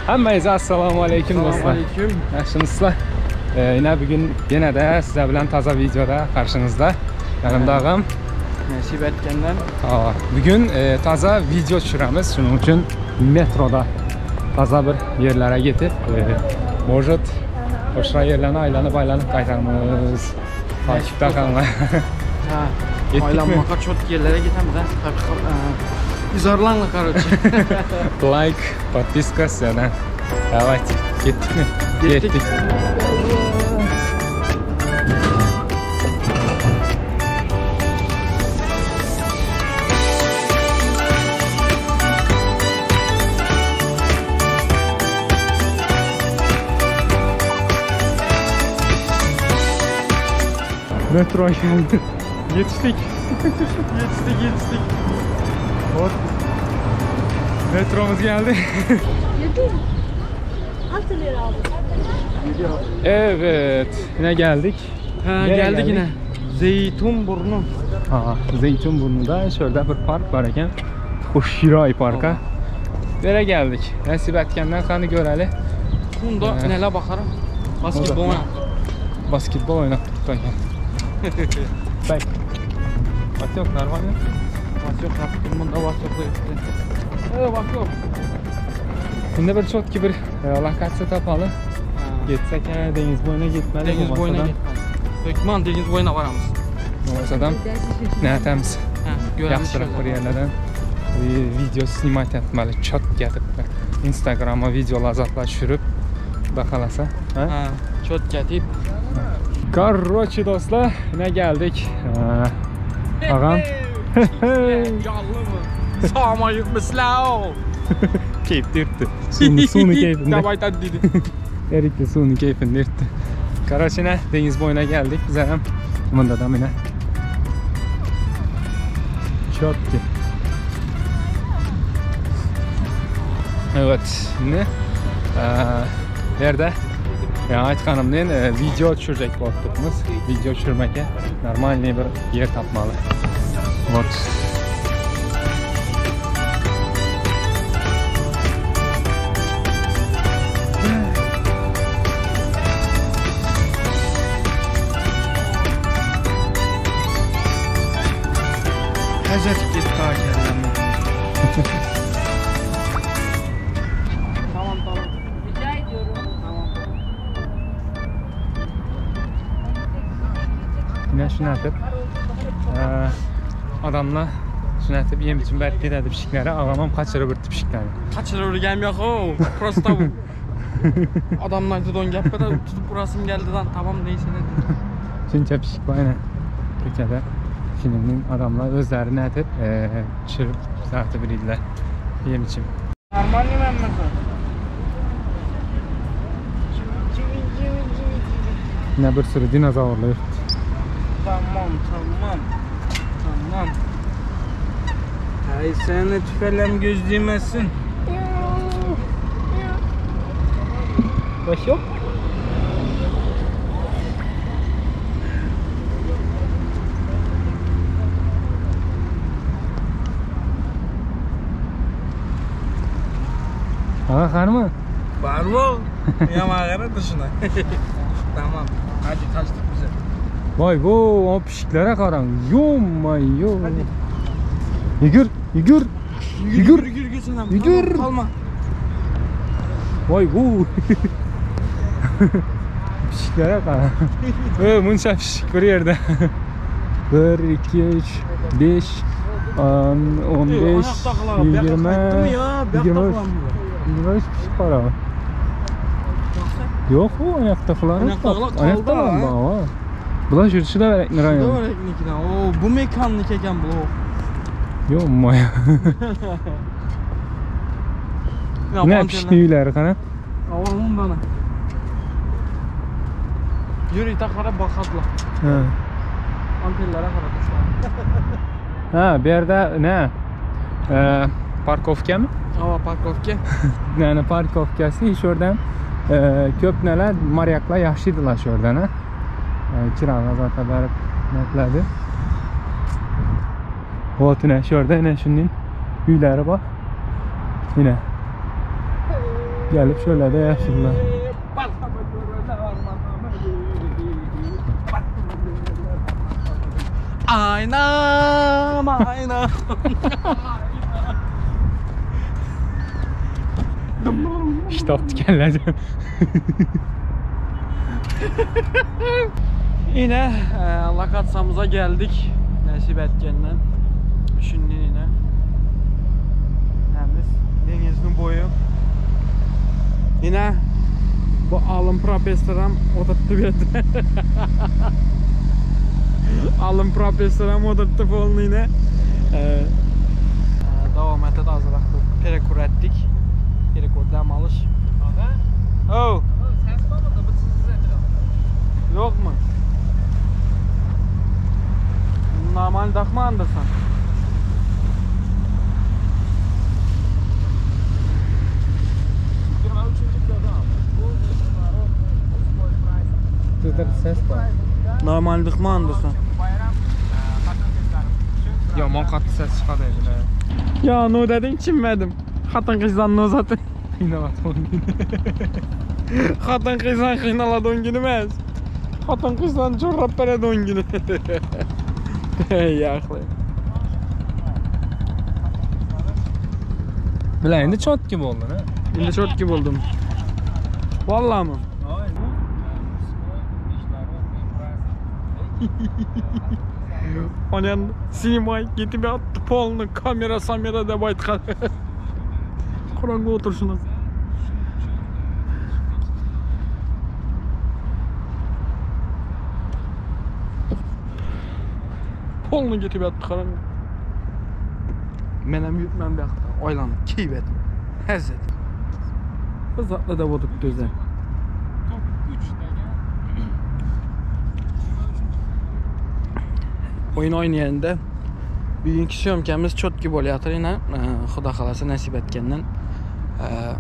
Hammaňyza assalomu alaykum dostlar. Aleyküm. Yaxshimisizlar? Ee, bugün yine de sizler bilen taza videoda karşınızda. Yanımda ağam. Nasip etkenden. Aa, Bugün e, taza video düşüremiz. Şunun için metroda taza bir yerlere gidip e, может boşra yerlerine aylanıp aylanıp qaytarmız. Takipte kalın. Ha. Yetdik mi? Aylanmaka çok yerlere gidemiz ha. Tabii, e, Zorlanla короче. Like, подписка sizlerden. Давайте. Gittik mi? Gittik. Metro geldi. Yetiştik. yetiştik yetiştik. Hop. Metromuz geldi. 6 lira aldım. Evet. Yine geldik. Ha, Nereye geldik, geldik? yine. Zeytinburnu. Aa, Zeytinburnu'da şöyle bir park var eken. Hoşiray Parka. Nereye geldik? Nasip etkenden kanı göreli. Bunda Evet. neler bakarım? Basketbol Orada. oyna. Basketbol oynattık da Bak. Bak yok normal ya. Bas yok yaptım bunda bas yok. Evet bak yok. Şimdi bir çok ki bir e, lokasiya tapalım. Ha. Gitsek he, deniz boyuna gitmeli. Deniz boyuna Olmasadan- gitmez. Hökman deniz boyuna varamız. Olmasadan ne temiz. Ha, göremiz Yaxşırak bir şöyle. yerlerden bir video snimat etmeli. Çat getip Instagram'a videolar zatlar düşürüp bakalasa. Ha? Ha, çok getip. Короче dostlar, ne geldik? Ee, ağam. Yallı mı? Sağma yıkmışlar. Keyif dürttü. Suyunu, suyunu keyfinde. Davay dedi. Erikli suyunu keyfinde dürttü. Короче ne deniz boyuna geldik. Bize hem bunda da yine. Çok ki. Evet, şimdi eee nerede? Ya aytganımdan e, video düşürecek bolupmiz. Video düşürmeke normalniy bir yer tapmalı. Вот. Həzət get daha gəlmə. Tamam tamam. Rica ediyorum. Tamam. Yine şunu atıp eee adamla şunu atıp yem için berk dedi pişiklere. Ağamam kaçırı bir pişikleri. Kaçırır gelmiyor o. Prosta bu. Adamlar da don gapda tutup burasım geldi lan. Tamam neyse dedi. Çünkü pişik var yine. Türkiye'de filmin adamlar özlerini atıp eee çırıp saati bilirler. Yem için. Normal mi mesela? Yine bir sürü dinozorlar. Tamam tamam. Tamam. Ay seni tüfelem göz değmesin. Baş yok. Ağa karma. Var mı? Ya mağara dışına. tamam. Hadi kaçtık bize. Vay bu o pişiklere karan. Yo yo. Hadi. Yügür, yügür. Yügür. Yürü yürü sen. Yürü. Tamam, kalma. Vay bu. Pişiklere karan. Ee, muncha pişik bir yerde. 1, 2, 3, 5, 15, 20, 23, 23 pişik var ama. Yok bu ayaktakiler. Ayaktakiler kaldı Ayakta ha. var. Bular yürüyüşü de verek Bu da rayon. var eknikine. Oo, bu mekanlık eken bu. Ýo-moýa. Ne pişdi öýleri gana? Oğlum bana. Yürü takara bakadla. Ha. Antellere kara kuşlar. Ha, bu ýerde ne? Ee, parkovkamy? Ava parkovka. Yani parkovkasy şu ýerden e, köp neler maryaklar ýaşydylar şu ýerden ha. E, kiraga zata berip netledi. Hot ine şu ýerde ine şunun öýleri bar. Yine. Gelip şöyle de ýaşydylar. Aynam aynam. Ştab tikenledi. Yine e, Lakatsamıza geldik. Nasip etkenden. Şimdi yine. Nemiz denizin boyu. Yine bu alın professoram oturttu bir Alın professoram oturttu falan yine. E, e, devam et azraq bu perekur ettik. Perekur dem alış. Oh. Yok mu? Normal takma andırsan. Twitter ses var. Normal dıkma andırsan. Yaman katı ses çıkardı evine. Ya no dedin çinmedim. Hatun kızdan no zaten. İnanamadım. Hatun kızdan kıynala don günümez. Hatun kızdan çorap pere don günü. Yaklı. Bilen indi çot gibi oldu ha. Şimdi çok gibi oldum. Vallahi mı? Onen sinemay gitip attı polnu kamera samera deb aytkan. Kuranga oturşuna. Polnu getip attı karanga. Menem yürütmem bir akta. Oylanıp keyif et. Hez et. Biz atla da oturup düzen. Top 3 Oyun oynayanda bugünkü syomkamiz чётки bo'lyapti yine. Ee, Xudo xolasa nasib etgandan. Ee,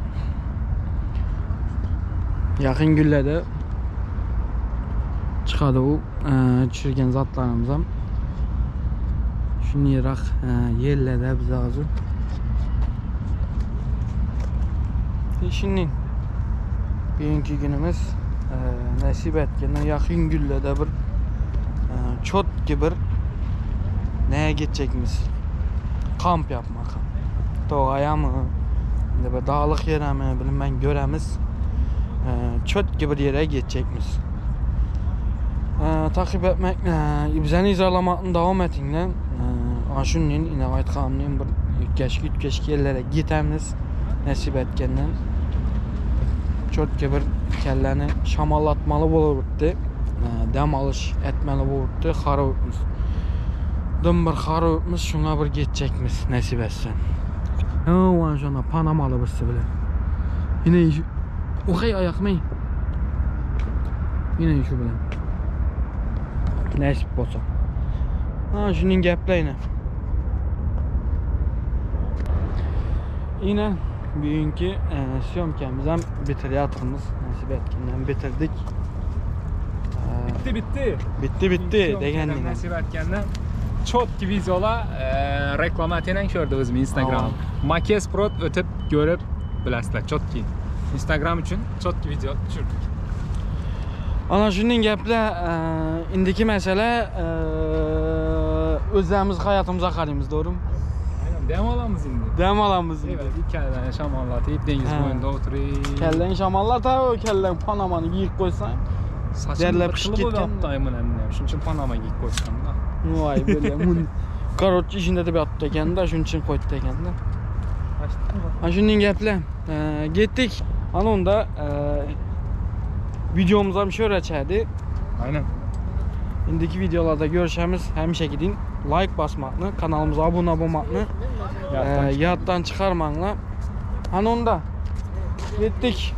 Yaqin günlarda chiqadi u e, tushirgan zatlarimiz ham. Shundayroq e, yerlarda biz hozir. Shunday bugungi günimiz e, nasib etgandan yaqin günlarda bir e, чётки bir neye gidecekmiz? Kamp yapmak. Doğaya mı? Endi bir dağlık yere mi? Bilmem göremiz. Ee, çöt gibi bir yere gidecekmiz. Ee, takip etmek, e, bizani izlamakdan davam etinglar. Ee, shunday yine aytganimdek bir yutkaşki yutkaşki yerlere gitamiz. Nasip etgandan. Çötke bir kelleni şamallatmalı bo'libdi. Ee, Dem alış etmeli bo'libdi. Xarobmiz. Dım bir xarobmiz, şuna bir geçecekmiz nasip etsin. Ha, o şuna Panamalı birisi bile. Yine şu Okey ayak mı? Yine şu bile. Nasip bolsa. Ha, şunun gaplar yine. Yine bugünkü e, syomkamiz ham bitiryapmiz. Nasip etgandan bitirdik. E, Bitti bitti. bitti bitti degan Nasip etgenden çot gibi videolar e, reklama etenen gördü bizim Instagram. Aa. Makes Prod ötüp görüp bilasizlar çot ki. Instagram üçün çot ki video düşürdük. Ana shunday gaplar, e, indiki masala e, o'zlarimiz hayotimizga qaraymiz, to'g'rimi? Aynen dem alamız indi. Dam olamiz. indi. Evet, bir kere şamanlatayım, deniz Ha. boyunda oturayım. Kallang shamollat ha, kallang Panamani giyib qo'ysang. Saçım Derler bir pişik kılı ketken. boyu aptayımın eminim. Şunun için Panama giyip koysam da. Voy böyle mun. Короче, ishida deb yotdi ekanda, shuning uchun qo'ydi ekanda. Ana shunday gaplar. E, Ketdik. Ana unda e, videomiz ham shu yerachadi. Aynen. Indiki videolarda görüşemiz. Həmişə gidin. laýk basmakny, kanalymyza abuna bolmakny ýatdan çykarmaňlar. Hany onda ýetdik.